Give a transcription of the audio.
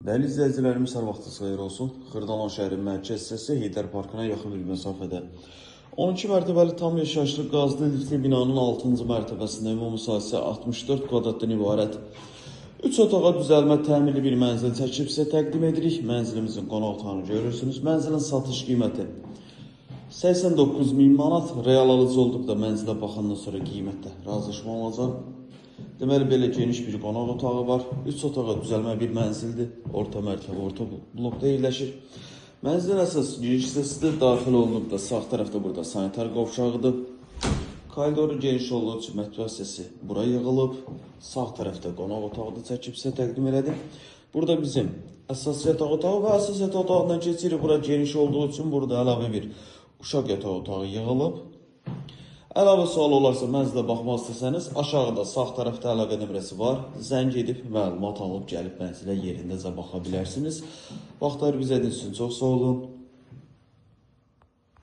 Dəyərli izləyicilərimiz, hər vaxtınız xeyir olsun. Xırdalan şəhərin mərkəz hissəsi Heydər Parkına yaxın bir məsafədə. 12 mərtəbəli tam yaşayışlı qazlı liftli binanın 6-cı mərtəbəsində ümumi sahəsi 64 kvadratdan ibarət 3 otağa düzəlmə təmirli bir mənzil çəkib sizə təqdim edirik. Mənzilimizin qonaq otağını görürsünüz. Mənzilin satış qiyməti 89 min manat. Real alıcı olduqda mənzilə baxandan sonra qiymətdə razılaşma olacaq. Deməli, belə geniş bir qonaq otağı var. 3 otağa düzəlmə bir mənzildir. Orta mərtəbə, orta blokda yerləşir. Mənzilin əsas giriş hissəsidir. Daxil olunduqda sağ tərəfdə burada sanitar qovşağıdır. Koridoru geniş olduğu üçün mətbəx hissəsi bura yığılıb. Sağ tərəfdə qonaq otağı da çəkib sizə təqdim elədim. Burada bizim əsas yataq otağı və əsas yataq otağından keçirik. Bura geniş olduğu üçün burada əlavə bir uşaq yataq otağı yığılıb. Əlavə sual olarsa mənzilə baxmaq istəsəniz, aşağıda sağ tərəfdə əlaqə nömrəsi var. Zəng edib məlumat alıb gəlib mənzilə yerindəcə baxa bilərsiniz. Vaxtları bizə üçün çox sağ olun.